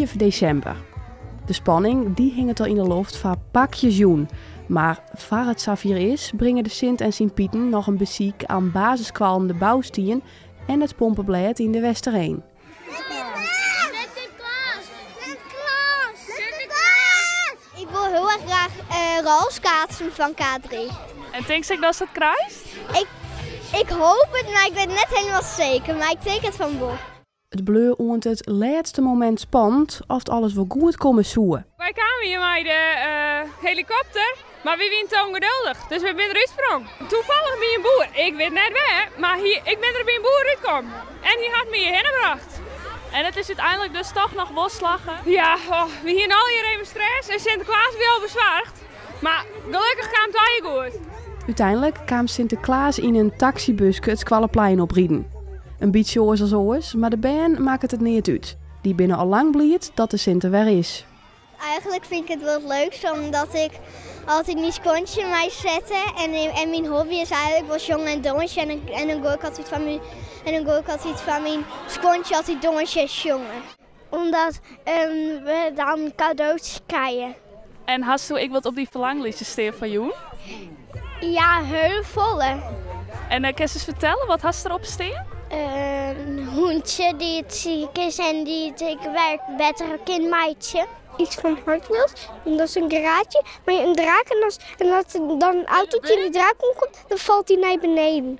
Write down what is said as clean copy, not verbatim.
Fiif desimber. De spanning dy hinget al yn 'e loft foar pakjesjûn. Mar foar it safier is, bringe de Sint en syn Piten noch in besyk aan basisskoallen De Bouwstien en it Pompeblêd yn De Westereen. Sinterklaas! Sinterklaas! Sinterklaas! Ik wol hiel erch graach rolskaatsen fan K3. En tinkst ek datst dat krijst? Ik, ik hoop it, mar ik wit net hielendal seker. Mar ik tink it fan wol. It bleau oant it lêste momint spannend oft alles wol goed komme soe. Wy kamen hjir mei de helikopter, mar wy wiene te ûngeduldich, dus wy binne derút sprong. Toevallig by in boer, ik wit net wêr, mar hy, ik bin der by in boer útkommen en hy hat my hjirhinne brocht. En it is úteinlik dus toch noch wol slagge? Ja, oh, we hiene allegear even stress en Sinteklaas wie al besoarge, mar gelokkich kaam it allegear goed. Uteinlik kaam Sinteklaas yn in taksybuske it skoalleplein opriden. In bytsje oars as oars, mar de bern makket it neat út. Dy binne al lang bliid dat de Sint der wer is. Eigenlijk vind ik het wel het leukste omdat ik altijd mijn skontje mij zette. En, en mijn hobby is eigenlijk wel sjongen en dûnsjen. En, en dan gooi ik altijd van mijn, en dan gooi ik altijd van mijn skontje altijd dûnsjen en sjongen. Omdat um, we dan cadeautjes krijgen. En hasto ek wat op dyn ferlanglistje stean foar jûn? Ja, hiel folle. En uh, kinst ris fertelle, wat hast derop stean? In hûntsje dy't siik is en dy't ik wer better kin meitsje. Iets van Hot Wheels, en dat is in garaazje mei in draak en as, en as dan in autootje yn de draak omkomt, dan falt hy nei beneden.